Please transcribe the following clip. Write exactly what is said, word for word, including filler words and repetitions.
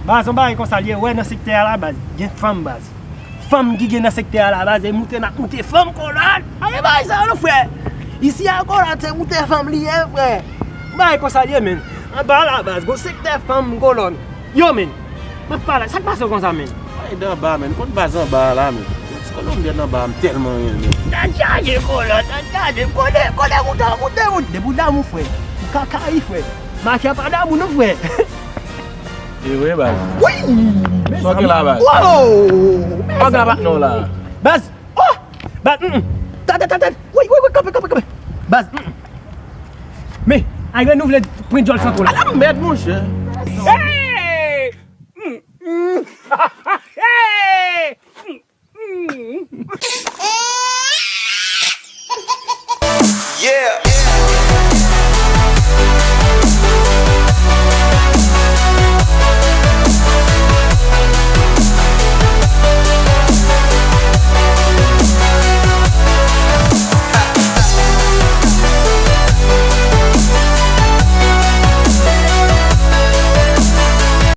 Baz, yon bagay konsa l ye, wè nan sektè a la, baz, gen fanm, baz. Fanm ki gen nan sektè a la, baz, e moute n ap moute fanm, kolòn. Aye, bagay sa yo, non, frè. Isi a, kolòn, se moute fanm li ye, frè. Bagay konsa l ye, men. Anba la, baz, gon sektè fanm, kolòn. Yo, men. M ap pale, sa k pase w konsa, men? Ay, dan anba, men. Kot baz anba a la, men? Ti kolonbyèn anba a, m tèlman renmen. Tèt chaje, kolòn, tèt chaje. Kote, kote, moute, moute, moute. Depi w damou, frè. Ou ka kari, frè. Mafya pa damou, non, frè. E vre, baz. Wi! Sa w gen la, baz? Wow! Sa w gen la, baz? Non, la. Baz! Oh! Baz! Mm, mm. Tande, tande, tande! Wi, wi, wi, kanpe, kanpe, kanpe! Baz! Mm, mm. Men, ay renouvle pwen djòl santo la. Ala mèd, monchè! Hey!